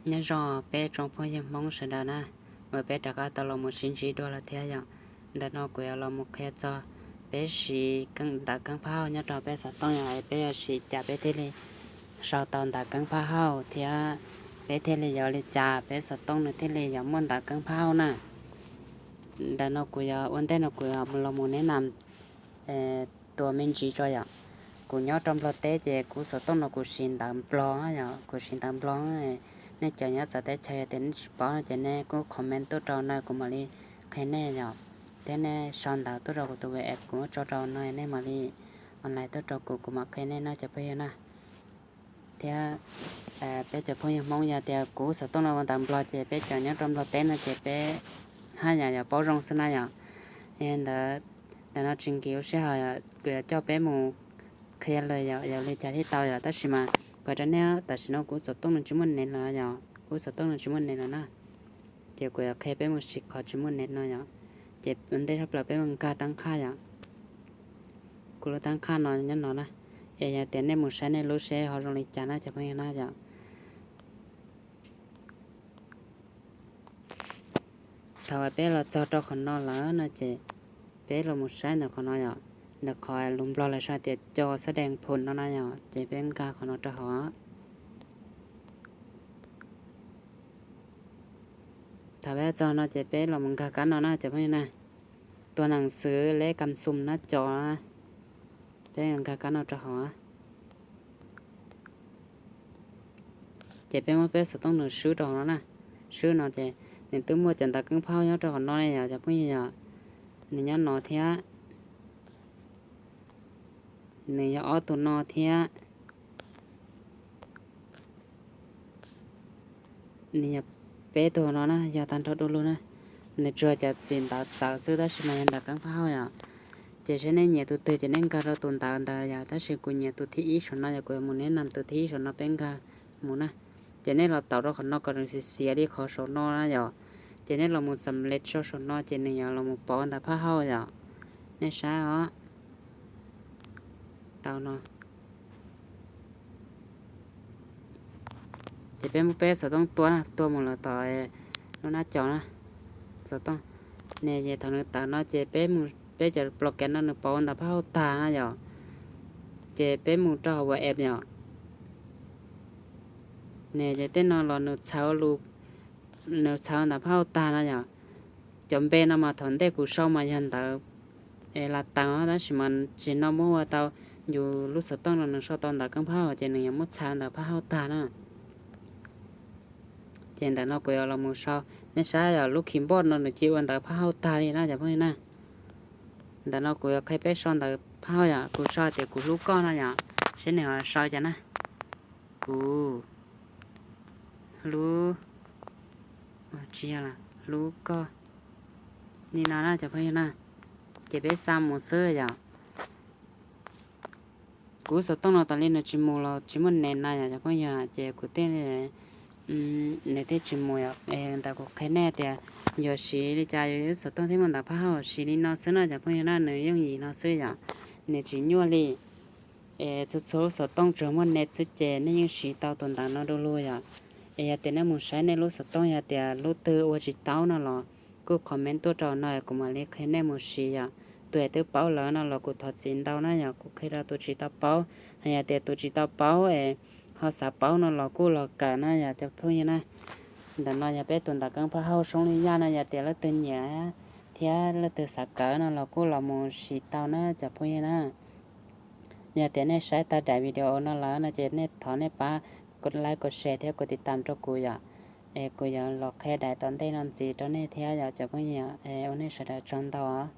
Nyob zoo peb tsoom phooj ywg Hmoob sawv daws na, uas peb rov qab tau los mus sib ntsib dua lawm thiab yom. Ntawm no kuv yuav los mus qhia txog peb siv ntawv keeb phab hauj nyob rau peb xov tooj yom, es peb yuav siv cas peb thiaj li sau tau ntawv keeb phab hauj thiab peb thiaj li yuav li cas peb xov tooj nws thiaj li yuav muaj ntawv keeb phab hauj na. Ntawm no kuv yuav ua ntej no kuv yuav los mus neb nam tua me ntsis tso yom. Kuv nyob rau Nplog teb ces kuv xov tooj no kuv siv ntawv Nplog yom, kuv siv ntawv Nplog. Nej cov nyob txawv teb chaws yog tias nej tsis paub no ces nej kuj comment tuaj rau no kuv mam li qhia nej yom, thiab nej sau ntawv tuaj rau kuv tus WhatsApp kuv tso rau no nej mam li online tuaj rau kuv, kuv mam qhia nej no cov phooj ywg na. Thiab peb cov phooj ywg Hmoob yog tias kuv xov tooj no ua ntawv Nplog ces peb cov nyob rau Nplog teb no ces peb haj yam yuav paub zoo xwb na yom. Ntawd, ntawm no tsis nkim lub sij hawm, kuv yuav coj peb mus qhia lawm yog li cas thiaj tau yom. Tab sis mas kuv hais rau nej, tam sim no kuv xov tooj no tsis muaj net lawm yom, kuv xov tooj no tsis muaj net lawm na. Ces kuv yuav qhia peb mus siv qhov tsis muaj net no yom. Ces ua ntej tshaj plaws peb mus nkag tab qhaj yom. Kuv lub tab qhaj no nyob no na, es yog tias nej mus saib nej lub seb ho zoo li cas na cov phooj ywg na yom. Thaum uas peb los txog rau qhov no lawm no ces peb los mus saib ntawm qhov no yom, ntawm qhov lus Nplog lawv sau tias cov xab dees phum no na yom, ces peb nkag qhov no rau hauv. Thaum peb txog no ces peb los mus nkag kab no na cov phooj ywg na, tua nees xwv leb kam xum na cov, peb nkag kab no rau hauv. Ces peb muab peb xov tooj nws swb rau hauv no na, swb no ces nws twb muaj cov ntawv keeb phab hauj nyob rau qhov no ne yom cov phooj ywg yom. Nws nyob no thiab, nws yog ob tug no thiab, nws yog peb tug no na, yog tag nrho du lug na. Nws tsuas cov txiv ntawv txawv xwb tab sis mas yog ntawv keeb phab hauj yom. Ces seb nej nyiam tus twg ces nej nkag rau tus ntawv ntawd yom, tab sis kuv nyiam tus thib ib saum no yom, kuv yuav mus neb nam tus thib ib saum no peb nkag mus na. Ces nej los taus rau qhov no kom nws xiav xiav li qhov saum no na yom. Ces nej los mus xam lej rau saum no ces nws yuav los mus pauv ntawv phab hauj yom. Nej saib os. Tau no. Ces peb muab peb xov tooj tua na, tua mus lawm tom lub nab cov na, xov tooj. Ne ces thaum nws tawm no ces peb mus, peb cov plos kev no nws pauv ntawv phab hauj tag na yom, ces peb mus rau hauv WhatsApp yom. Ne ces tej no los nws txhawv lus, nws txhawv ntawv phab hauj tag no yom. Cov npe no mas thaum ntej kuv sau mas yog ntawv Latin tab sis mas tsim no muab ua tau yus lub xov tooj no nws sau tau ntawv keeb phab hauj ces nws yuav muab txhawv ntawv phab hauj tag na. Ces ntawm no kuv yuav los mus sau, nej saib yom, lub keyboard no nws cia ua ntawv phab hauj tag li na cov phooj ywg na. Ntawm no kuv yuav qhia peb sau ntawv phab hauj yom, kuv sau tias kuv hlub koj no yom, seb nws ho sau cas na. Kuv hlub, tsis yog, hlub koj. Li no na cov phooj ywg na, ces peb xa mus xwb yom. Kuv xov tooj no tas li nws tsis mus los tsis muaj net na yom cov phooj ywg, ces kuv thiaj li, nws thiaj tsis mus yom. Ntawd kuv qhia nej tias yuav siv li cas yus xov tooj thiaj muaj ntawv phab hauj, siv li no xwb na cov phooj ywg na, nws yooj yim no xwb yom, nws tsis nyuaj li. Es txhua txhua lub xov tooj tsuas muaj net xwb ces nej yeej siv tau tus ntawv no du lug yom. Es yog tias nej mus saib nej lub xov tooj yog tias lub twg ua tsis tau no los kuj comment tuaj rau no kuv mam li qhia nej mus siv yom. Tus twb paub lawm no los kuv thov txim ntau na yom, kuv qhia rau tus tsis tau paub. Hos yog tias tus tsis tau paub es ho xav paub no los kuj los kawm na yom cov phooj ywg na. Ntawm no yog peb tus ntawv keeb phab hauj Soob Li Yaj no, yog tias leej twg nyiam thiab leej twg xav kawm no los kuj los mus siv tau na cov phooj ywg na. Yog tias nej saib tag daim video no lawm no ces nej thov nej pab like, share thiab tiv tam rau kuv yom. Es kuv yuav los qhia daim tom ntej no ntxiv rau nej thiab yom cov phooj ywg, ua nej sawv daws tsaug ntau.